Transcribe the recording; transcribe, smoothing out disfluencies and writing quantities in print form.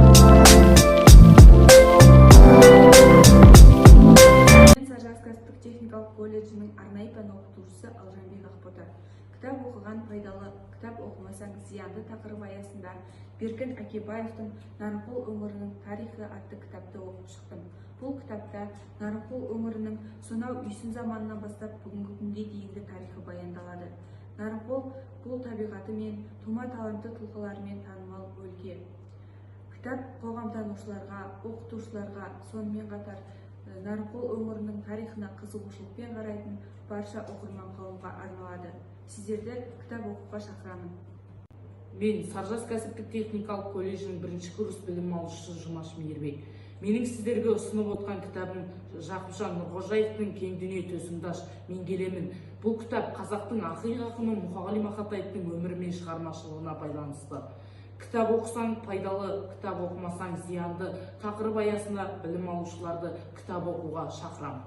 Мен Саржас кәсіптік техникалық колледжінің арнайы пән оқытушысы Алжанбек Ақбота. «Кітап оқыған пайдалы, кітап оқымасаң зиянды» тақырыбы аясында Беркін Әкебаевтың «Нарынқол өңірінің тарихы» атты кітапты оқып шықтым. Бұл кітапта Нарынқол өңірінің сонау үйсін заманынан бастап бүгінгі күнге дейінгі тарихы баяндалады. Нарынқол бұл табиғатымен, тума талантты тұлғаларымен танымал өлке. Кітап қоғамтанушыларға, оқытушыларға, сонымен қатар Нарынқол өңірінің тарихына қызығушылықпен қарайтын барша оқырман қауымға арналады. Сіздерді кітап оқуға шақырамын. Мен Саржас кәсіптік техникалық колледжінің бірінші курс білім алушысы Жұмаш Мейірбек. Менің сіздерге ұсынып отқан кітабым Жақыпжан Нұрғожаевтың «Кең дүние, төсіңді аш, мен келемін». Бұл кітап қазақтың ақиық ақыны Мұқағали Мақатаевтың өмірі мен шығармашылығына байланысты. «Кітап оқысаң пайдалы, кітап оқымасаң зиянды» тақырып аясында білім алушыларды кітап оқуға шақырамын.